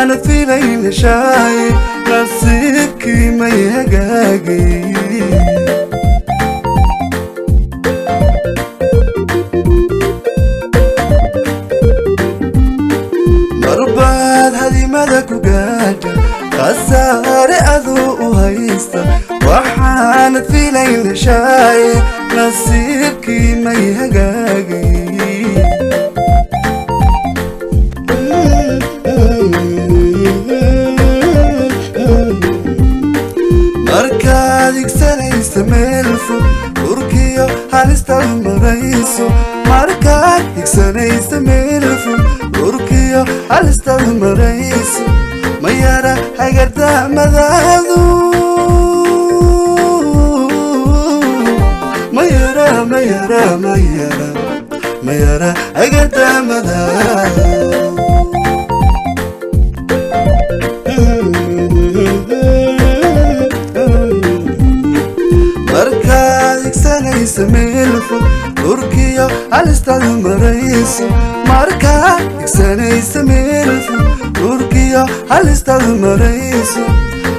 Waxaanad filayn heshaay, nasiibkii may hagaagay. Marbaad hadimada ku gaadha, khasaare aduu u haysta. Waxaanad filayn heshaay, nasiibkii may hagaagay. Markaad higsanaysa meel fog, dhurkiyo halistaad marayso. Markaad higsanaysa meel fog, dhurkiyo halistaad marayso, ma yara hagardaamadaadu, ma yara, ma yara, ma yara, ma yara hagardaamadaadu. Markaad higsanaysa meel fog, dhurkiyo halistaad marayso. Markaad higsanaysa meel fog, dhurkiyo halistaad marayso,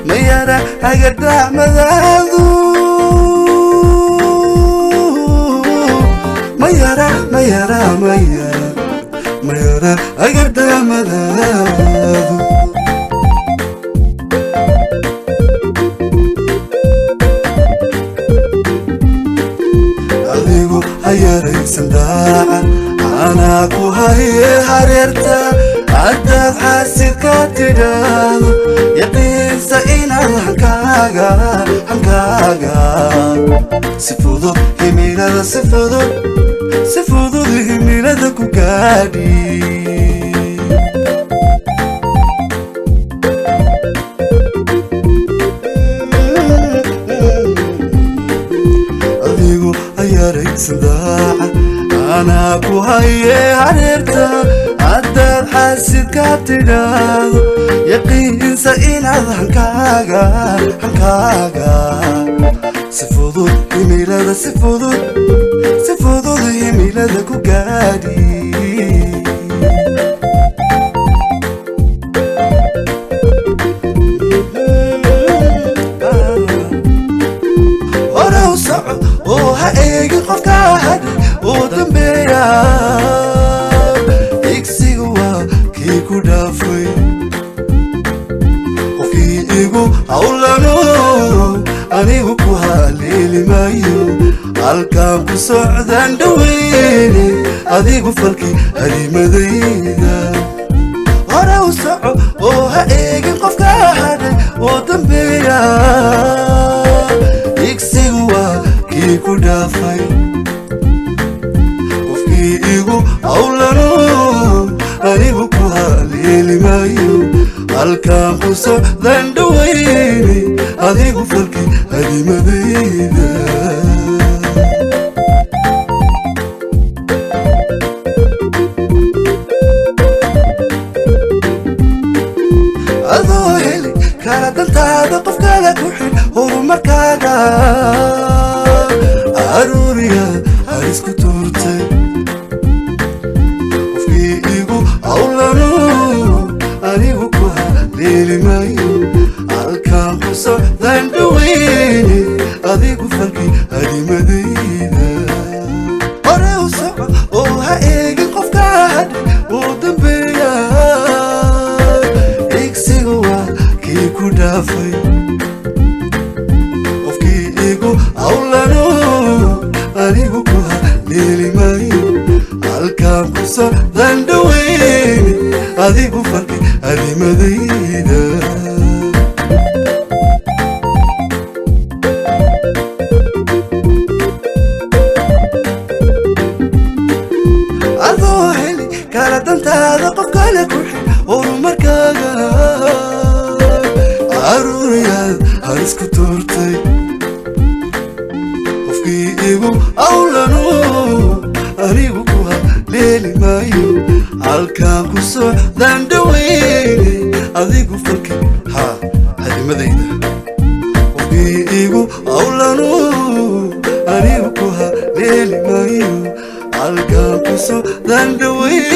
ma yara hagardaamadaadu, ma yara, ma yara, ma yara, ma yara hagardaamadaadu. Adigu ha yaraysan daaca, anaa ku haye hareerta. Haddaad xaasidka tidhaahdo, yaqiinsa inaad hankaaga, hankaaga si fudud himilada, si fudud, si fudud himilada ku gaadhi. Adigu ha yaraysan daaca, anaa ku haye hareerta. Haddaad xaasidka tidhaahdo, yaqiinsa inaad hankaaga, hankaaga si fudud himilada, si fudud, si fudud himilada ku gaadhi. Hore u soco oo ha eegin qofka hadhay oo dambeeya. Igsigu waa kii ku dhaafay. Qofkii igu hawlano, anigu ku haleeli maayo. Halkaan ku socdaan dhaweyne, adigu falkii hadimadayda. Hore u soco oo ha eegin qofka hadhay oo dambeeya. Igsigu waa kii ku dhaafay. Qofkii igu hawlano, anigu ku haleeli maayo. Halkaan ku socdaan dhaweyne, adigu falkii hadimadayda. Adoo heli kara dantaada, qof kale ku xidh horumarkaaga, aruuriya harisku tuurtay. Qofkii igu hawlano, anigu ku haleeli maayo. Halkaan ku socdaan dhaweyne, adigu falkii hadimadayda. Hore u soco oo ha eegin qofka hadhay oo dambeeya. Igsigu waa kii ku dhaafay. Qofkii igu hawlano, anigu ku haleeli maayo. Halkaan ku socdaan dhaweyne, adigu falkii hadimadayda. Adoo heli kara dantaada, qof kale ku xidh horumarkaaga, aruuriyaad harisku tuurtay. Qofkii igu hawlano, anigu ku haleeli maayo. Halkaan ku socdaan dhaweyne, adigu falki ha hadimadayda. Qofkii igu hawlano, anigu ku haleeli maayo. Halkaan ku socdaan dhaweyne.